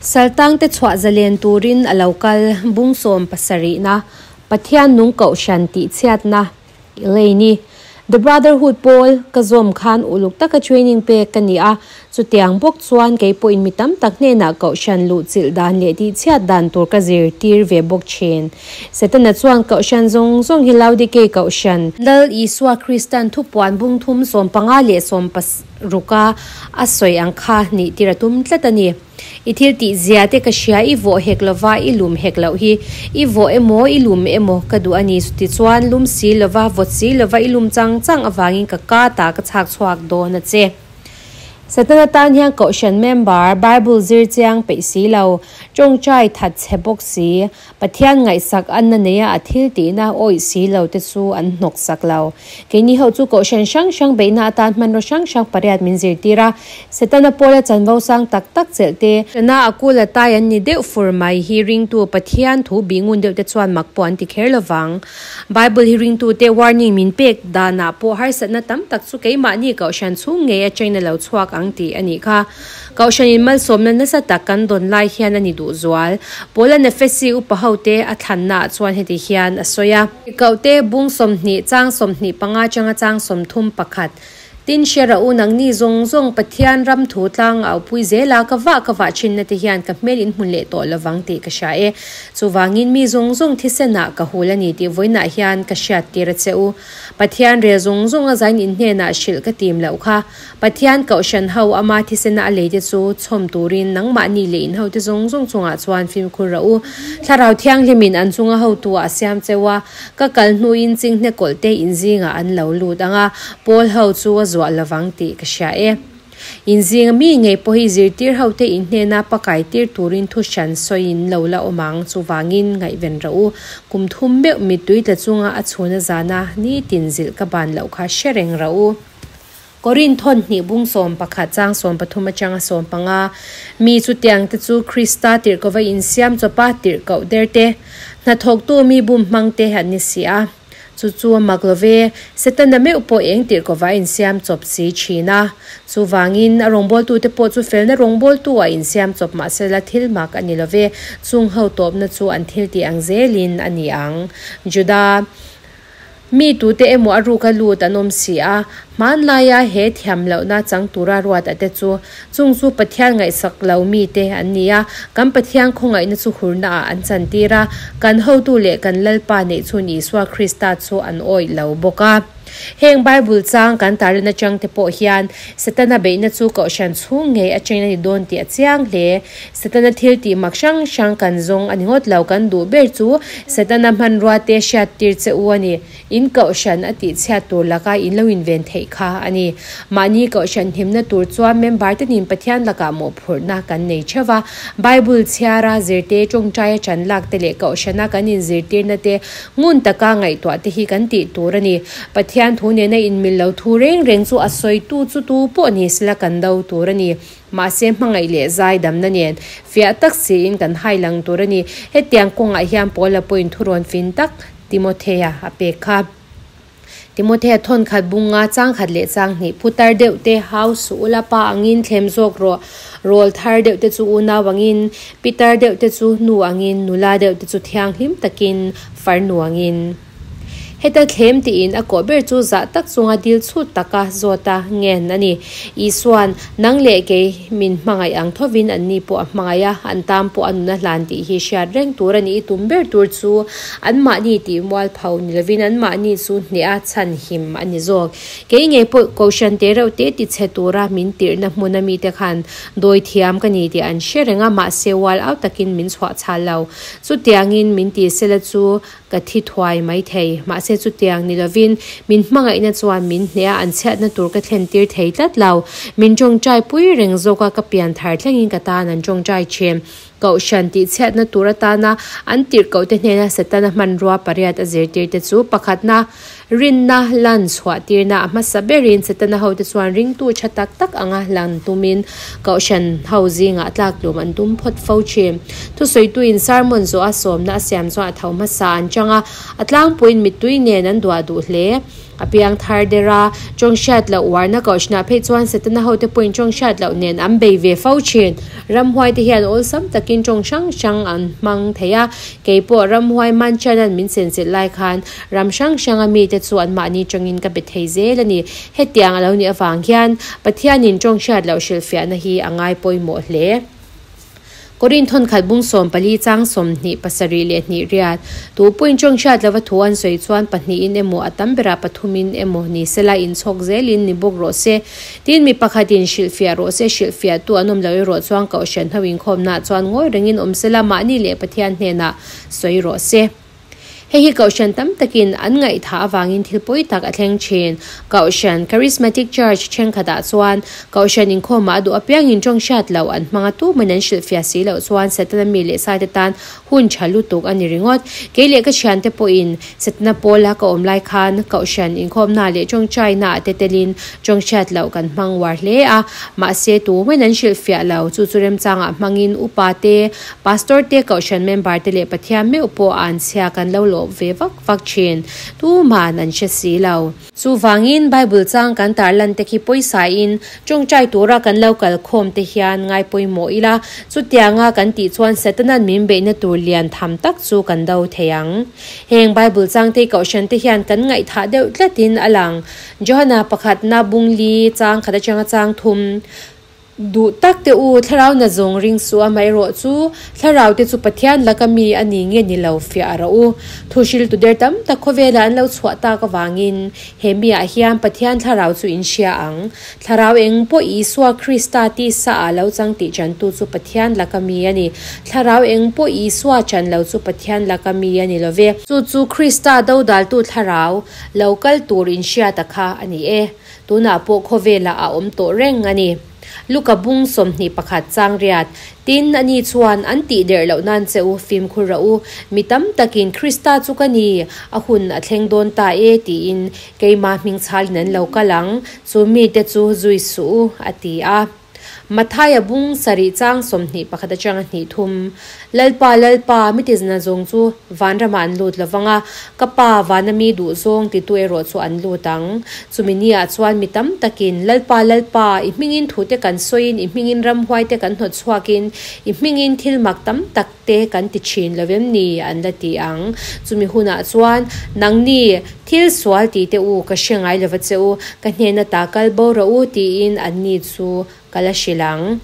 Saltangte chhuah zalen turin a lo kal bung 70na Pathian nung kohhran tihchhiatna Elaine-i The Brotherhood pawl ka zawm khan uluk taka training pek ka ni a, chutiang bawk chuan kei pawhin mi tam tak hnenah kohhran luhchilh dan leh tihchhiat dan tur ka zirtir ve bawk thin. Setana chuan kohhran zawng zawng hi Laodikei kohhran, Lal Isua Kristan thupuan bung thum 15 leh 16 a a sawi ang kha nih tir a tum tlat a ni. I thil tih zia te ka hria, i vawh hek lova, i lum hek loh hi. I vawh emaw, i lum emaw ka duh a ni. Chutichuan, lum si lova, vawt si lova i lum chang chang avangin ka ka ta ka chhak chhuak dawn a che. Setana tan hian Kohhran member, Bible zir chiang peih si lo, tawngtai that chhe bawk si, Pathian ngaihsak anna neia a thil tihna awih si lo te chu an hnawk sak lo. Keini ho chu kohhran hrang hrang beihna atan hmanraw hrang hrang pariat min zirtir a, Setana pawla chanvo sang tak tak chelh te, Tana a kul a tai an ni deuh fur mai hi ringtu Pathian thu bih ngun deuh te chuan mak pawh an ti kher lovang. Bible hi ringtu te warning min pek danah pawh harsatna tam tak chu keimahni kohhran chhung ngei atangin a lo chhuak ang tih a nih kha. Kohhranin malsawmna nasa tak kan dawn lai hian a ni duh zual. Paula'n Efesi upa hote a thlannaah chuan heti hian a sawi a. Koh-te bung 20 chang 25 atanga chang 31. Tin, hre rawh u, nangni zawng zawng Pathian ram thu tlang au pui zela ka vah ka vah thinna te hian ka hmel in hmun leh tawh lovang tih ka hria e. Chuvangin mi zawng zawng thisenah ka hul a ni tih vawiinah hian ka hriattir a che u. Pathian rel zawng zawng a zain in hnenah hrilh ka tim loh kha. Pathian kohhran ho ama thisena a leite chu chhawm turin nangmahni leh in hote zawng zawng chungah chuan fimkhur rawh u. Thlarau Thianghlimin an chunga hotu a siam cheu a, ka kal hnuin chinghne kawlhte in zingah an lo lut ang a, Paul ho chu a zuah lovang tih ka hria e. In zinga mi ngei pawh hi zirtir hote in hnena pakai tir turin thu hran sawiin lo la awm ang, chuvangin ngaihven rawh u. Kum thum meuh mittui tla chunga a chhuna zana nitin zilh ka ban loh kha hre reng rawh u. Korin thawn hnih bung 11 chang 13 atanga 15 mi chutiang te chu Krista tirhkova insiam chawpa tirhkoh der te, hnathawktu mi bum hmang te an ni si a. Chu chu a mak lo ve, Setana meuh pawh eng tirhkova insiam chawp si thin a. Chuvangin, a rawngbawltute pawh chu felna rawngbawltu a insiam chawp mahsela thil mak a ni lo ve, chung ho tawpna chu an thiltih ang zelin a ni ang. Juda. Mi tute emaw a ruk a lut an awm si a, hmanlaia he thiam lohna chang tura ruat a te chu, chung chu Pathian ngaihsak lo mite an ni a, kan Pathian khawngaihna chu hurna ah an chantir a, kan hotu leh kan Lalpa neihchhun Isua Krista chu an awih lo bawk a. Heng Bible chang kan tarlan atang te pawh hian Setana beihna chu kohhran chhung ngei atangin a ni dawn tih a chiang hle. Setana thil tih mak hrang hrang kan zawng a ni ngawt lo, kan duh ber chu Setana hmanrua te hriat tir che u a ni. In kohhran a tih chhiat tur laka in lo inven theih kha a ni. Mahni kohhran himna tur chuan member te nin Pathian lakah mawhphurhna kan nei theuh va. Bible chhiara zirte, tawngtaia tan lak te leh kohhrana kan inzirtirna te ngun taka ngaihtuah te hi kan tih tur a ni. Pathian thu nena inmil lo thu reng reng chu a sawitu chu tu pawh ni sela kan do tur a ni. Mahse hmangaih leh zai damna nen fiah tak siin kan hai lang tur a ni. Hetiang kawngah hian Paula pawhin thurawn fin tak Timothea a pek kha. Timothea thawn khat bunga chang khat leh chang hnih putar deuh te hau suh ula pa angin thlem zawk rawh, rawl thar deuh te chu unau angin, pitar deuh te chu nu angin, nula deuh te chu thianghlim takin farnu angin. Heta thlem tiin a kawh ber chu zah tak chunga dil chhut taka zawt a ngen a ni. Isua'n, Nang leh kei min hmangaih ang thovin anni pawh a hmangaih a, an tan pawh a nun a hlan tih hi hriat reng tur a ni. I tum ber tur chu anmahni tih mualpho ni lovin anmahni chu hneh a chhan him a ni zawk. Kei ngei pawh Kohhran te reuh te ti chhe tura min tirhna hmuna mite khan dawi thiam ka ni tih an hre reng a, mahse ual au takin min chhuah chhal lo. Chutiangin min ti sela chu Ka thi thuai mai thei. Mahse chutiang ni lovin min hmangaihna chuan min hneh a, an chhiatna tur ka thlen tir thei tlat lo. Min tawngtai pui reng zawk a, ka pian thar thlengin ka tan an tawngtai thin. Kohhran tih chhiatna tur atana an tirhkoh te hnena Setana hmanrua pariat a zirtir te chu pakhatna, Rinna lan chhuah tirna a hmasa berin Setana hote chuan ringtu tha tak tak anga lan tumin Kohhran ho zingah tlaktlum an tum phawt fo thin. Thusawitu-in sermon zawh a sawmna a siam chuan a tho hmasa an chang a, a tlangpuiin mittui nen an duah duh hle. A piang thar der a, tawng hriat loh uarna kohhranah phei chuan Setana hote pawhin tawng hriat loh nen an bei ve fo thin. Ramhuai te hian awlsam takin tawng hrang hrang an hmang thei a, kei pawh ramhuai Manchanan min chenchilh lai khan ram hrang hranga mite chu anmahni tawngin ka be thei zel a ni. Hetiang a lo nih avang hian Pathianin tawng hriat loh hrilhfiahna hi a ngai pawimawh hle. Korin thawnkhat bung 14 chang 20 pasarih leh hnih riat. Tu pawhin tawng hriat lova thu an sawi chuan pahnihin emaw a tam berah pathumin emaw ni sela inchhawk zelin ni bawk rawh se. Tin, mi pakhatin hrilhfiah rawh se, hrilhfiahtu an awm lo erawh chuan Kohhran ho inkhawmnaah chuan ngawi rengin awm sela mahni leh Pathian hnenah sawi rawh se. Hei hi Kohhran tam takin an ngaihthah avangin thil pawi tak a thleng thin. Kohhran, Charismatic Church, thenkhatah chuan Kohhran inkhawmah a duh apiangin tawng hriat loh an hmang a, tumahin an hrilhfiah si loh chuan Setana mi leh saite tan hun tha lutuk a ni ringawt. Kei leh ka thiante pawhin Setana pawla ka awm lai khan Kohhran inkhawmna leh tawngtaina ah te telin tawng hriat loh kan hmang uar hle a, mahse tumahin an hrilhfiah lo. Chu chu remchangah hmangin upa te, Pastor te, Kohhran member te leh Pathian meuh pawh an chhia kan lo lawh ve vak vak thin. Tuman an hre si lo. Chuvangin Bible chang kan tarlan te khi pawisa in tawngtai tura kan lo kal khawm te hian ngai pawimawh ila, chutianga kan tih chuan Satanan min beihna tur lian tham tak chu kan do thei ang. Heng Bible chang te Kohhran te hian kan ngaihthah deuh tlatin a lang. Johana pakhatna bungli chang khat atanga chang thum. Duh tak teh u, thlarau na zawng ring suh a, amaherawh chu thlarau te chu Pathian laka mi a ni nge ni lo fiah a rawh u. Thuhriltu der tam tak khawvelah an lo chhuah tak avangin he mi ah hian Pathian thlarau chu in hria ang. Thlarau eng pawh Isua Krista tisa ah lo chang tih chantu chu Pathian laka mi a ni. Thlarau eng pawh Isua chan lo chu Pathian laka mi a ni lo ve. Chu chu Krista dodaltu thlarau lo kal tur in hriata kha a ni e. Tunah pawh khawvelah a awm tawh reng a ni. Luka bung 21 chang riat, Tin, ani chuan an tih derh loh nan che u, fimkhur rawh u, mi tam takin Krista chu ka ni, a hun a thleng dawn ta e, tiin keimah hmingchhalin an lo kal ang, chu mite chu zui suh u, a ti a. Mathaia bung sarih chang 21 atanga hnih thum, Lalpa, Lalpa, mi tizna zawng chu vanramah an lut lovang a, ka Pa vana mi duh zawng titu erawh chu an lut ang. Chumi niah chuan mi tam takin, Lalpa, Lalpa, i hmingin thute kan sawiin, i hmingin ramhuai te kan hnawt chhuakin, i hmingin thil mak tam tak te kan ti thin lo em ni? an la ti ang. Chumi hunah chuan, Nangni, thil sual ti teh u, ka hre ngai lova che u, ka hnena ta kal bo rawh u, tiin anni chu ka la hrilh ang.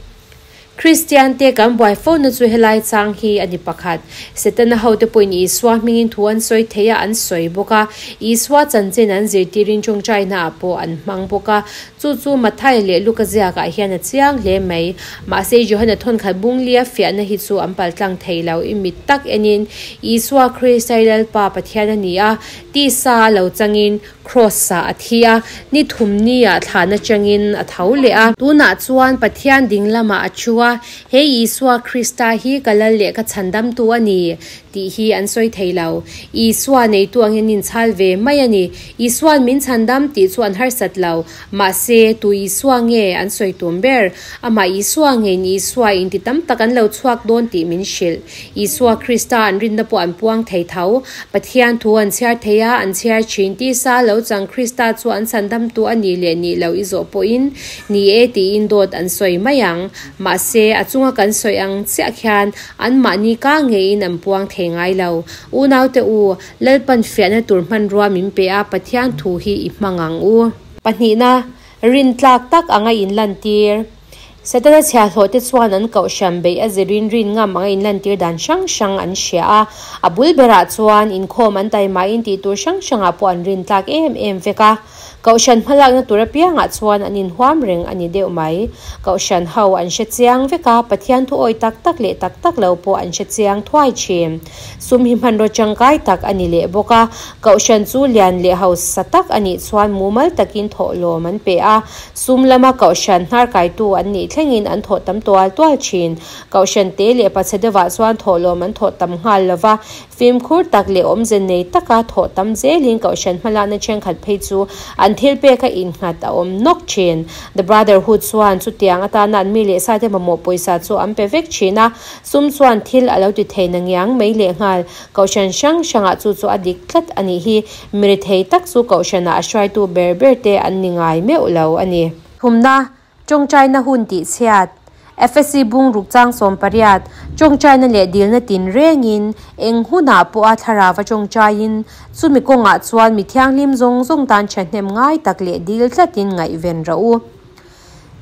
Kristian te kan buai fo na chu helai chang hi a ni pakhat. Setana hote pawhin Isua hmingin thu an sawi thei a, an sawi bawk a. Isua chanchin an zirtirin tawngtaina ah pawh an hmang bawk a. Chu chu Mathaia leh Luka ziakah hian a chiang hle mai. Mahse Johana thawnkhat bunglia fiahna hi chu an paltlang thei lo. I mit tak enin Isua Krista hi Lalpa Pathian a ni a, tisa a lo changin Kraws-ah a thi a, ni thumni-ah thlan atangin a tho leh a. Tunah chuan Pathian ding lamah a thu a, He Isua Krista hi ka lal leh ka chhandamtu a ni, tih hi an sawi thei lo. Isua neitu angin an inchhal ve mai a ni. Isua'n min chhandam tih chu an harsat lo. Mahse, tu Isua nge an sawi tum ber? Amah Isua ngeiin Isua inti tam tak an lo chhuak dawn tih min hrilh. Isua Krista an rinna pawh an puang thei tho. Pathian thu an chhiar thei a, an chhiar thin. Tisa lo chang Krista chu an chhandamtu a nih leh nih loh i zawh pawhin ni e tiin dawt an sawi mai ang. Mahse, a chunga kan sawi ang chiah khian anmahni ka ngeiin an puang thei ngai lo. Unaute u, Lalpan fiahna tur hmanrua min pe a, Pathian thu hi i hmang ang u. Pahnihna, rintlak tak anga inlantir. Setana chhiahhlawhte chuan an kohhran beih a zirin rin ngam anga inlantir dan hrang hrang an hria a. A bul berah chuan inkhawm an taimahin tih tur hrang hrangah pawh an rintlak em em vek a. Kohhran hmalakna tur apiangah chuan an inhuam reng a ni deuh mai. Kohhran ho an hre chiang vek a, Pathian thu awi tak tak leh tak tak lo pawh an hre chiang thuai thin. Sum hi hmanraw tangkai tak a ni leh bawk a, Kohhran chu lian leh hausa tak a nih chuan mumal takin thawhlawm an pe a, sum lama Kohhran hnarkaitu an nih thleng. thlengin an thawh tam tual tual thin. Kohhran te leh pachhe deuhah chuan thawhlawm an thawh tam nghal lo va, fimkhur tak leh awmze nei taka thawh tam zelin kohhran hmalakna thenkhat phei chu an thil pek a innghat a awm nawk thin. The Brotherhood chuan chutiang atana an mi leh sa te mamawh pawisa chu an pe vek thin a, sum chuan thil a lo ti thei na ngiang mai lehnghal. Kohhran hrang hrangah chu chu a dik tlat a nih hi. Mi rethei tak chu kohhranah a hruaitu ber ber te an ni ngai meuh lo a ni. Thumna, Tawngtaina hun tihchhiat, Efesi bung ruk chang 18, Tawngtaina leh dilna tin rengin eng hunah pawha thlarau a tawngtaiin chumi kawngah chuan mi thianghlim zawng zawng tan thahnem ngai tak leh dil tlatin ngaihven rawh u.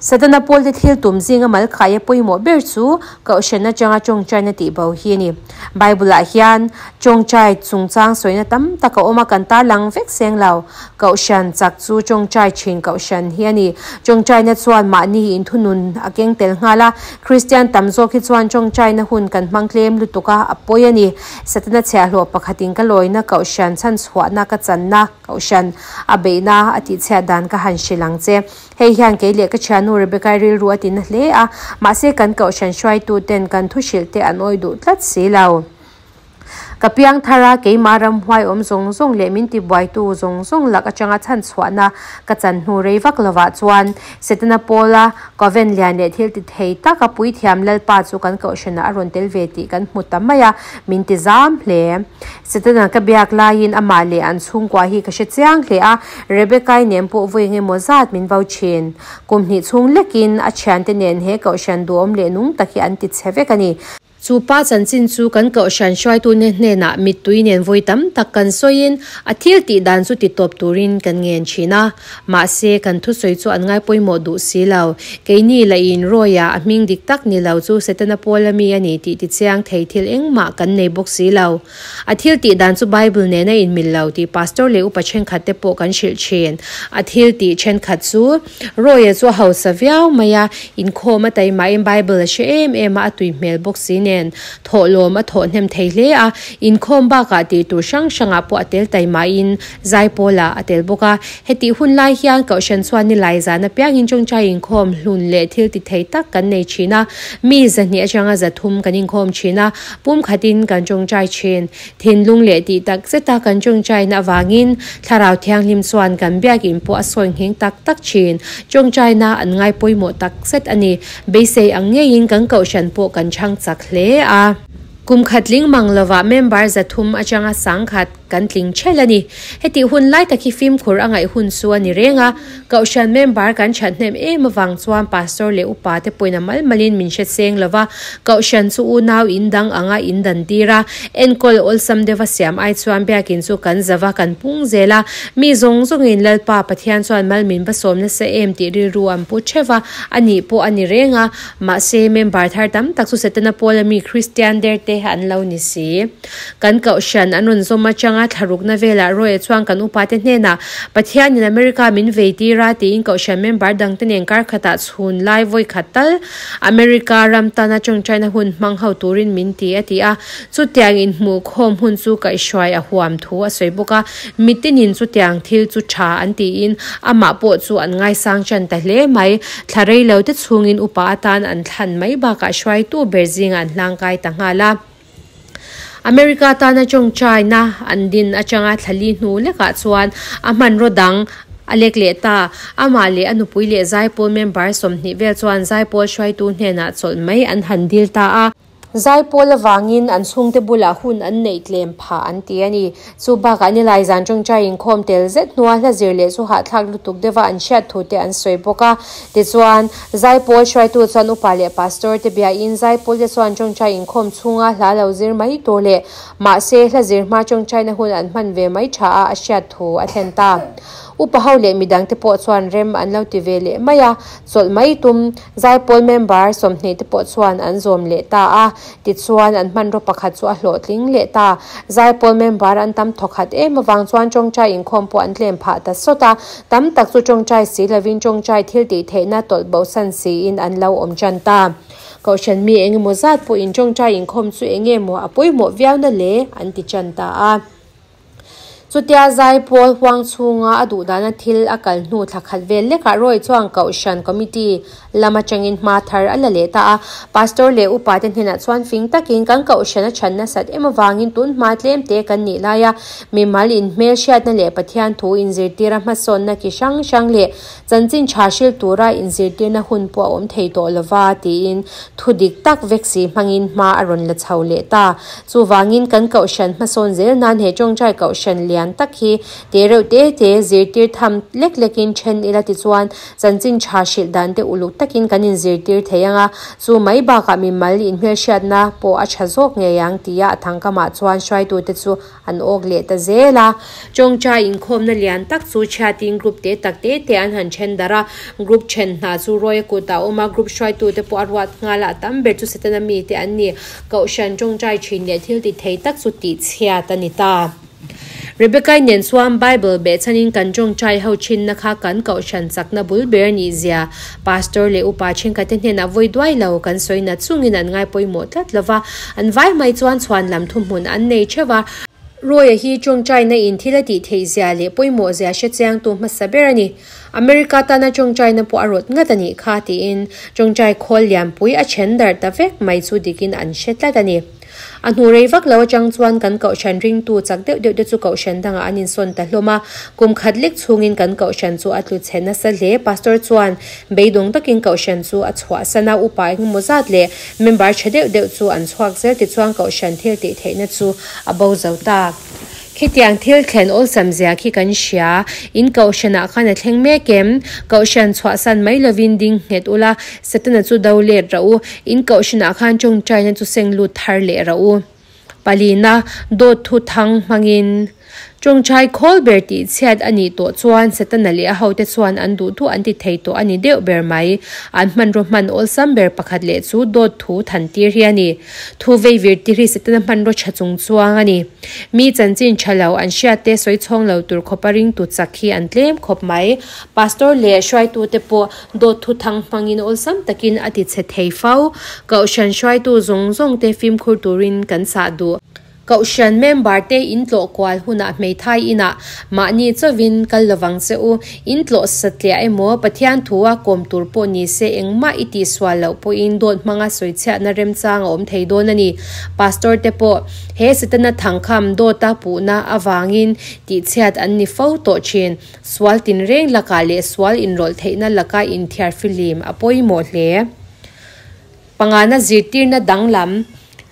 Setana pawlte thil tum zinga mal khaia pawimawh ber chu Kohhran atanga tawngtaina tih bo hi a ni. Bible-ah hian tawngtai chungchang sawina tam tak a awm a, kan tarlang vek seng lo. Kohhran chak chu tawngtai thin Kohhran hi a ni. Tawngtaina chuan mahni inthunun a keng tel nghal a, Kristian tam zawk hi chuan tawngtaina hun kan hmang tlem lutuk a, a pawi a ni. Setana chhiahhlawh pakhatin ka lawina Kohhran chhanchhuahna ka channa Kohhran a beihna a tihchhiat dan ka han hrilh ang che. Hei hian kei leh ka thiannu Rebecca-i rilru a ti na hle a, mahse kan kohhran hruaituten kan thu hrilh te an awi duh tlat si lo. Ka piang thar a, keimah ramhuai awm zawng zawng leh min tibuaitu zawng zawng lak atanga chhan chhuahna ka chan hnu rei vak lovah chuan Setana Paula Coven lian leh thil ti thei taka puithiam Lalpa chu kan kohhranah a rawn tel ve tih kan hmu ta mai a, min ti zam hle. Setana ka biak laiin amah leh an chhungkua hi ka hre chiang hle a, Rebecca-i nen pawh vawi engemaw zat min vau thin. Kum hnih chhung lekin a thiante nen he kohhran duhawm leh nung tak hi an ti chhe vek a ni. Chu pa chanchin chu kan kohhran hruaitute hnenah mittui nen vawi tam tak kan sawiin a thil tih dan chu ti tawp turin kan ngen thin a. Mahse, kan thusawi chu an ngai pawimawh duh si lo. Keini lahin Roy-a a hming dik tak ni lo chu Setana Paula mi a ni tih tichiang thei thil engmah kan nei bawk si lo. A thil tih dan chu Bible nen a inmil lo tih pastor leh upa thenkhat te pawh kan hrilh thin. A thil tih thenkhat chu Roy-a chu a hausa viau mai a, inkhawm a taimahin Bible a hre em em a, a tui hmel bawk si nen thawhlawm a thawh hnem thei hle a. Inkhawm bakah tih tur hrang hrangah pawh a tel taimahin Zaipawlah a tel bawk a. Hetih hun lai hian Kohhran chuan nilai zan apiangin tawngtai inkhawm hlun leh thil ti thei tak kan nei thin a. Mi 200 atanga 300 kan inkhawm thin a, pum khatin kan tawngtai thin. Thinlung leh tih tak zeta kan tawngtaina avangin Thlarau Thianghlim chuan kan biakinn pawh a sawi nghing tak tak thin. Tawngtaina an ngai pawimawh tak zet a ni. Beisei ang ngeiin kan Kohhran pawh kan chhang chak hle a. Kum khat tling mang lovah member 300 atanga 1000 kan tling ṭhelh a ni. Hetih hun lai tak hi fimkhur a ngaih hun chu a ni reng a. Kohhran member kan ṭhathnem em avang chuan pastor leh upa te pawhin a mal malin min hre seng lo va. Kohhran chu unau in dang anga in dan tir a, enkawl awlsam deuha siam ai chuan biakin chu kan zava kan pung zel a. Mi zawng zawngin Lalpa Pathian chuan mal min va sawm nasa em tih rilru an pu ṭheuh va, a nih pawh a ni reng a. Mahse, member thar tam tak chu Setana Paula mi Kristian der te an lo ni si. Kan Kohhran an rawn zawm atanga thlarukna velah Roy-a chuan kan upate hnenah, Pathianin America min vei tir a tiin Kohhran member dangte nen kar khatah chhun lai vawi khat tal America ram tana tawngtaina hun hmang ho turin min ti a ti a. Chutiang inhmuhkhawm hun chu kaihhruai a huam thu a sawi bawk a. Mitinin chutiang thil chu tha an tiin amah pawh chu an ngaisang tan ta hle mai. Thla rei lo te chhungin upa atan an thlan mai bakah hruaitu ber zingah an hlangkai ta nghal a. America tana tawngtaina an din atanga thla li hnu lekah chuan a hmanraw dang a lek leh ta. Amah leh a nupui leh zaipawl member 20 vel chuan zaipawl hruaitu hnenah chawlh mai an han dil ta a. Zaipawl avangin an chhungte bulah hun an neih tlem phah an ti a ni. Chu bakah nilai zan tawngtai inkhawm tel zet hnua hla zir leh chu hahthlak lutuk deuha an hriat thu te an sawi bawk a. Tichuan, Zaipawl hruaitu chuan upa leh pastor te biain Zaipawl te chuan tawngtai inkhawm chhunga hla lo zir mai tur leh mahse hla zir hma tawngtaina hun an hman ve mai tha a a hriat thu a thlen ta. Upa ho leh midang te pawh chuan rem an lo ti ve leh mai a, chawlh mai tum Zaipawl member 20 te pawh chuan an zawm leh ta a, tichuan an hmanraw pakhat chu a hlawhtling leh ta. Zaipawl member an tam thawkhat em avang chuan tawngtai inkhawm pawh an tlem phah ta sawt a, tam tak chu tawngtai si lovin tawngtai thil tih theihna tawlh bosan siin an lo awm tan ta. Kohhran mi engemaw zat pawhin tawngtai inkhawm chu enge maw a pawimawh viau na le an ti tan ta a. Chutia Zaipawl huang chhunga a duhdana thil a kal hnu thla khat vel lekah Roy chuan Kohhran Committee lam atangin hma thar a la leh ta a. Pastor leh upa te hnenah chuan fing takin kan Kohhran a chhan nasat em avangin tun hma tlem te kan nih laia mimal inhmel hriatna leh Pathian thu inzirtira hmasawnna ki hrang hrang leh Chanchin tha hril tura inzirtirna hun pawh a awm thei tawh lova tiin thu dik tak vek si hmangin hma a rawn la chho leh ta. Chuvangin kan kohhran hmasawn zel nan he tawngtai kohhran lian tak hi te reuh te te zirtir tham lek lekin then ila tichuan chanchin tha hrilh dan te uluk takin kan inzirtir thei ang a, chu mai bakah mimal inhmelhriatna pawh a tha zawk ngei ang tia a thangkamah chuan hruaitute chu An awk leh ta zel a. Chawngchai inkhawmna lian tak chu chhiatin group te tak te te an han then darh a. Group then hna chu Roy-a kutah a awm a, group hruaitute pawh a ruat nghal a, a tam ber chu Setana mite an ni. Kohhran tawngtai thin leh thil ti thei tak chu tihchhiat a ni ta. Rebecca-i nen chuan Bible behchhanin kan tawngtai ho thinna kha kan kohhran chakna bul ber a nih zia Pastor leh upa thenkhatte hnenah vawi duai lo kan sawi nat chungin an ngai pawimawh tlat lo va, an vai mai chuan chhuan lam thuhmun an nei theuh a. Roy-a hi tawngtaina in thil a tih theih zia leh pawimawh zia hre chiangtu hmasa ber a ni. America tana tawngtaina pawh a rawt ngat a nih kha tiin tawngtai khawl lianpui a then darh ta vek mai chu dikin an hre tlat a ni. A hnu rei vak lo atang chuan kan kohhran ringtu chak deuh deuh te chu kohhran dangah an insawn ta hlawm a, kum khat lek chhungin kan kohhran chu a tlu chhe nasa hle. Pastor chuan beidawng takin kohhran chu a chhuahsan a, upa engemaw zat leh member tha deuh deuh chu an chhuak zel tichuan kohhran thil tih theihna chu a bo zo ta. Khitiang thil thlen awlsam zia khi kan hria. In kohhranah khan a thleng mek em? Kohhran chhuahsan mai lovin ding nghet ula, Setana chu do let rah u. In kohhranah khan tawngtaina chu seng lut thar leh rah u. Palina, dawt thu thang hmangin tawngtai khawl ber tih chhiat a nih tawh chuan Setana leh a hote chuan an duh duh an ti thei tawh a ni deuh ber mai. An hmanraw hman awlsam ber pakhat leh chu dawt thu than tir hi a ni. Thu vei vir tir hi Setana hmanraw tha chung chuang a ni. Mi chanchin tha lo an hriat te sawi chhawng lo tur khawpa ringtu chak hi an tlem khawp mai. Pastor leh hruaitute pawh dawt thu thang hmangin awlsam takin a ti chhe thei fo. Kohhran hruaitu zawng zawng te fimkhur turin kan chah duh. Kohhran member te in tlawh kual hunah hmeithai inah mahni chauhin kal lovang che u. In tlawh satliah emaw Pathian thua kawm tur pawh ni se engmah i tihsual loh pawhin dawt hmanga sawichhiatna remchang a awm thei dawn a ni. Pastor te pawh He Setana thangkham dawta puhna avangin tihchhiat an ni fo tawh thin. Sual tinreng lakah leh sual inrawlh theihna laka inthiar fihlim a pawimawh hle. Pangana zirtirna danglam,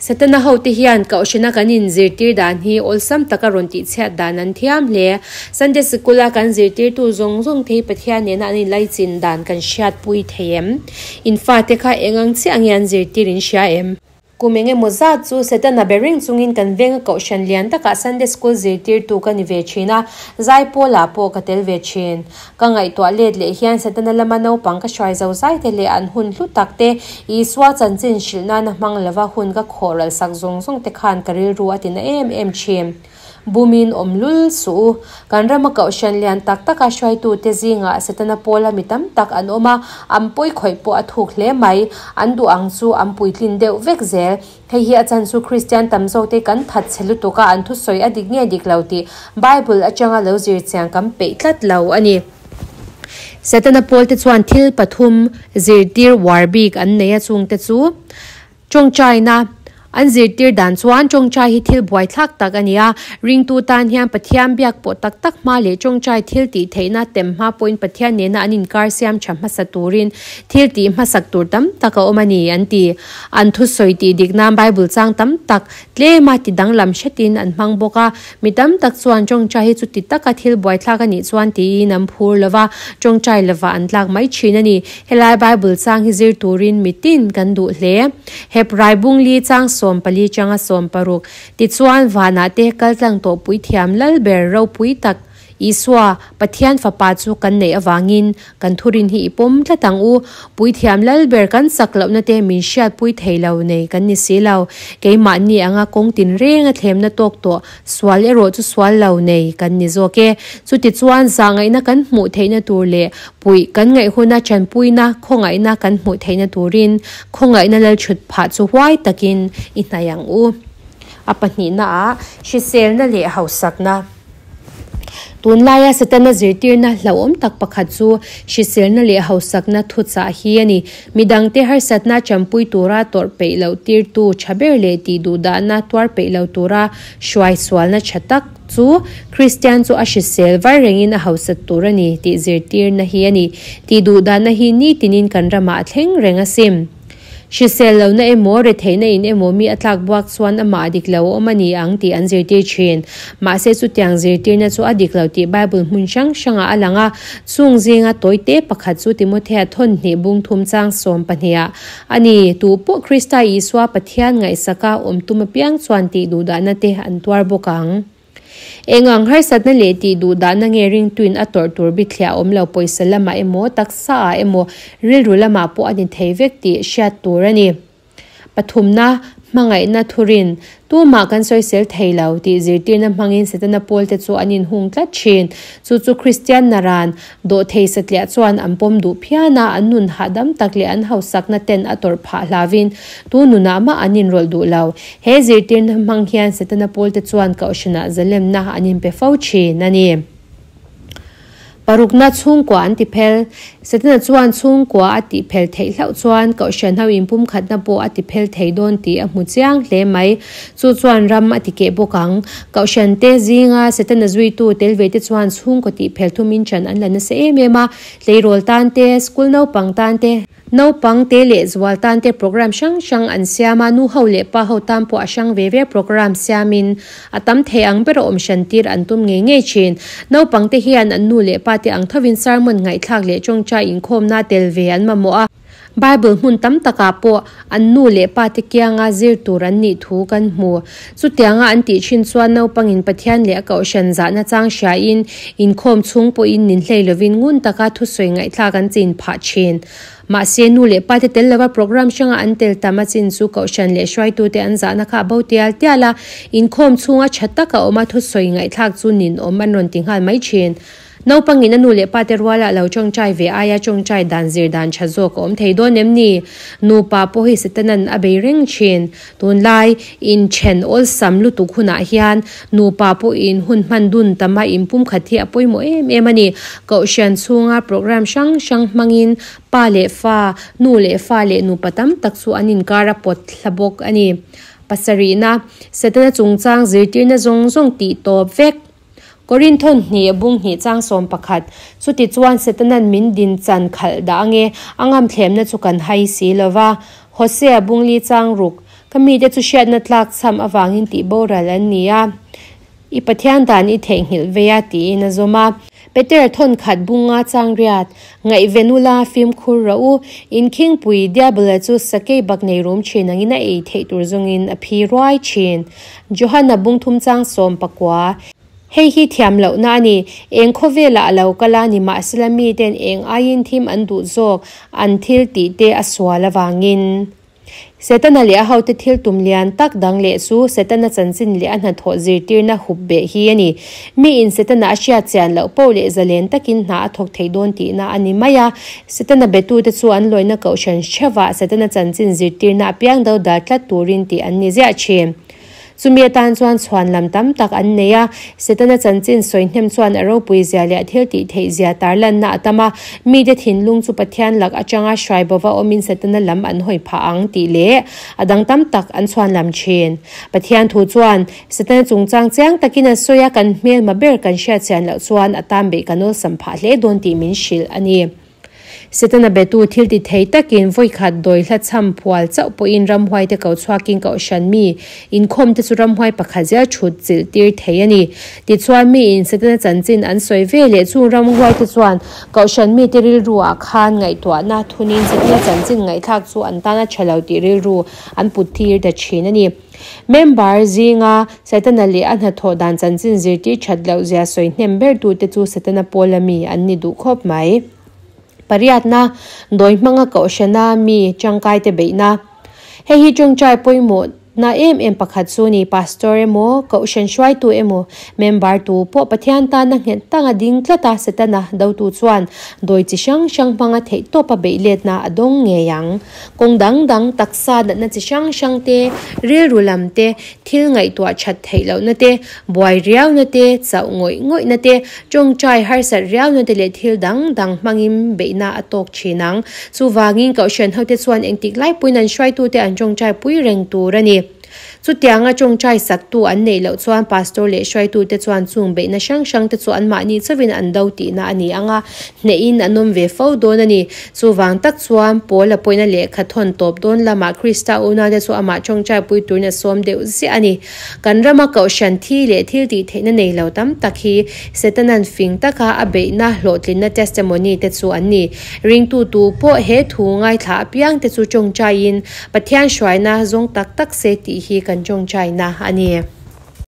Setana hote hian Kohhrana kan inzirtir dan hi awlsam taka rawn tihchhiat dan an thiam hle. Sunday Sikula kan zirtirtu zawng zawng te hi Pathian nena an inlaichin dan kan hriatpui thei em? In fate kha eng ang chiah nge an zirtir in hria em? Kum eng emaw zat chu Setana be reng chungin kan venga kohhran lian takah Sunday School zirtirtu ka ni ve thin a, Zaipawlah pawh ka tel ve thin. Ka ngaihtuah let leh hian Setana lama naupang ka hruai zo zai te leh an hun hlu tak te, Isua chanchin hrilh nana hmang lova hun ka khawh ralh sak zawng zawng te khan ka rilru a tina em em thin. Bumin awm lul suh u. Kan rama kohhran lian tak taka hruaitute zingah Setana pawla mi tam tak an awm a, an pawi khawih pawh a thuk hle mai. An duh ang chu an puitlin deuh vek zel. Hei hi a chan chu Kristian tam zawkte kan that chhe lutuk a, an thusawi a dik nge dik lo tih Bible atanga lo zir chiang kan peih tlat lo a ni. Setana pawlte chuan thil pathum zirtir uar bik an nei a, chungte chu. Tawngtaina, An zirtir dan chuan tawngtai hi thil buaithlak tak a ni a, ringtu tan hian Pathian biak pawh tak tak hma leh tawngtai thil tih theihna tem hma pawhin Pathian nena an inkar siam tha hmasa turin thil tih hmasak tur tam tak a awm a ni, an ti. An thusawi tih dik nan Bible chang tam tak tlema ti danglam hretin an hmang bawk a, Mi tam tak chuan tawngtai hi chuti taka thil buaithlak a nih chuan tiin an phur lo va, tawngtai lova an tlak mai thin a ni. Helai Bible chang hi zir turin mitin kan duh hle. Hebrai bungli chang 14 changa 16 Tichuan vanah te kaltlang tawh puithiam lal ber ropui tak Isua, Pathian Fapa chu kan neih avangin kan thurin hi i pawm tlat ang u. Puithiam lal ber kan chak lohna te min hriatpui thei lo nei kan ni si lo. Keimahni anga kawng tinreng a thlemna tawk tawh sual erawh chu sual lo nei kan ni zawk e. Chutichuan zahngaihna kan hmuh theihna tur leh puih kan ngaih huna tanpuina khawngaihna kan hmuh theihna turin khawngaihna lal thut phah chu huai takin i hnaih ang u. A pahnihnaah hriselna leh hausakna. Tunlaia Setana zirtirna hlauhawm tak pakhat chu hriselna leh hausakna thuchah hi a ni. Midangte harsatna champui tura tawrh peih loh tirtu tha ber leh tih duhdahna tuar peih lo tura hruai sualna tha tak chu Kristian chu a hrisel var rengin a hausat tur a ni tih zirtirna hi a ni. Tih duhdahna hi nitinin kan ramah a thleng reng asin. Hrisel lohna emaw, retheihna in emaw mi a tlak buak chuan amah a dik lo awm a ni ang tih an zirtir thin. Mahse chutiang zirtirna chu a dik lo tih Bible hmun hrang hrangah a lang a. Chung zinga tawite pakhat chu Timothea thawn hnih bung thum chang 12 ah a ni. Tu pawh Krista Isua Pathian ngaihsaka awm tum apiang chuan tih duhdahna te an tuar bawk ang. Eng ang harsatna leh tih duh dahna nge ringtuin a tawrh tur bithliah awm lo pawisa lamah emaw, taksa ah emaw, rilru lamah pawh a ni thei vek tih hriat tur a ni. Pathumna, hmangaihna thurin, tumah kan sawisel thei lo tih zirtirna hmangin Setana pawlte chu an inhung tlat thin. Chu chu Kristian naran Dawhthei satliah chuan an pawm duh phian a, an nun hahdam tak leh an hausakna ten a tawrh phah hlavin tu nunah mah an inrawlh duh lo. He zirtirna hmang hian Setana pawlte chuan Kohhranah zalemna an inpe fo thin a ni. Parukna chhungkua an ti phel. Setana chuan chhungkua a tih phel theih hlauh chuan Kohhran ho inpumkhatna pawh a ti phel thei dawn tih a hmu chiang hle mai. Chu chuan ram a ti keh bawk ang. Kohhran te zinga Setana zuitu tel ve te chuan chhungkaw tih phel thumin ṭan an la nasa em em a, tleirawl tan te, school naupang tan te, naupang te leh zual tan te program hrang hrang an siam a, nu ho leh pa ho tan pawh a hrang ve ve program siamin a tam thei ang ber a awm hran tir an tum ngei ngei ṭhin. Naupang te hian an nu leh pa te ang thovin sermon ngaihthlak leh ṭawngṭai inkhawmna tel ve an mamawh a. Bible hmun tam takah pawh an nu leh pate kianga zir tur an nih thu kan hmu. Chutianga an tih thin chuan naupangin Pathian leh a kohhran zahna chang hriain inkhawm chhung pawhin ninhlei lovin ngun taka thusawi ngaihthlak an chin phah thin. Mahse, nu leh pate tel lova program hranga an tel tam a chin chu kohhran leh hruaitute an zahna kha a bo tial tial a, inkhawm chhunga tha taka awma thusawi ngaihthlak chu ninawm an rawn ti nghal mai thin. Naupangin a nu leh pate rualah lo tawngtai ve aia tawngtai dan zir dan tha zawk a awm thei dawn em ni? Nupa pawh hi Setanan a bei reng thin. Tunlai inthen awlsam lutuk hunah hian nupa pawhin hun hman dun tama inpumkhat hi a pawimawh em em a ni. Kohhran chhunga program hrang hrang hmangin pa leh fa, nu leh fa leh nupa tam tak chu an inkar a pawt hla bawk a ni. Pasarihna, Setana chungchang zirtirna zawng zawng tih tawp vek. Korinthon hnih bung hnih chang 11, Chutichuan Setanan min din chan khalh dah ange, a ngamthlemna chu kan hai si lo va. Hosea bung li chang ruk, Ka mite chu hriatna tlak chham avangin tih boral an ni a, i Pathian dan i theihnghilh vei a, tiin a zawm a. Peter thawn khat bunga chang riat, Ngaihven ula, fimkhur rawh u, inkhingpui Diabla chu sakei bak nei rum thin angin a ei theih tur zawngin a phi ruai thin. Johana bung thum chang 19. Hei hi thiam lohna a ni. Eng khawvelah a lo kal a, nimahsela miten eng aiin thim an duh zawk an thil tih te a sual avangin. Setana leh a hote thil tum lian tak dang leh chu Setana chanchin leh a hnathawh zirtirna hup beh hi a ni. Miin Setana a hriat chian loh poh leh zalen takin hna a thawk thei dawn tihna a ni mai a. Setana betute chu an lawina kohhran hrevah Setana chanchin zirtirna apiang do dal tlat turin tih an ni ziah thin. Chumi atan chuan chhuan lam tam tak an nei a, Setana chanchin sawi hnem chuan a ropui zia leh a thil tih theih zia tarlanna a tam a, mite thinlung chu Pathian lak atanga hruai bova awmin Setana lam an hawi phah ang tih leh a dang tam tak an chhuan lam thin. Pathian thu chuan Setana chungchang chiang takin a sawi a, kan hmelma ber kan hriat chian loh chuan a tan beih kan awlsam phah hle dawn tih min hrilh a ni. Setana betu thil ti thei takin vawikhat dawi hla chham phual chauh pawhin ramhuaite ko chhuakin kohhran mi inkhawmte chu ramhuai pakhat zel thut chilh tir thei a ni. Tichuan mi in Setana chanchin an sawi ve leh chung ramhuaite chuan kohhran mite rilru ah khan ngaihtuahna thunin Setana chanchin ngaihthlak chu an tana tha lo tih rilru an put tir ta thin a ni. Member zinga Setana leh a hnathawh dan chanchin zirtir that loh zia sawi hnem ber tute chu Setana pawla mi an ni duh khawp mai. Pariatna, dawi hmanga kohhrana mi tangkaite beihna. Hei hi tawngtai pawimawh. na em em pakhat chu ni. Pastor emaw, Kohhran hruaitu emaw, member tu pawh Pathian tana nghet taka ding tlat a Setana dotu chuan dawi chi hrang hrang hmanga theihtawpa beih letna a dawng ngei ang. Kawng dang dang taksa natna chi hrang hrang te, rilru lam te, thil ngaihtuah that theih lohna te, buai riauna te, chauh ngawih ngawihna te, tawngtai harsat riauna te leh thil dang dang hmangin beihna a tawk thin ang. Chuvangin Kohhran hote chuan engtik lai puiin an hruaitute an tawngtai pui reng tur a ni. Chutianga tawngtai saktu an neih loh chuan Pastor leh hruaitute chuan chung beihna hrang hrangte chu anmahni chauhin an do tihna a ni ang a, hnehin an awm ve fo dawn a ni. Chuvang tak chuan Paula pawhin a lehkha thawn tawp dawn lamah Krista unaute chu amah tawngtai pui turin a sawm deuh ziah a ni. Kan rama kohhran thi leh thil tih theihna nei lo tam tak hi Setana'n fing taka a beihna hlawhtlinna testimony te chu an ni. Ringtu tu pawh he thu ngaithla apiang te chu tawngtaiin Pathian hruaina zawng tak tak se tih hi kan tawngtaina a ni.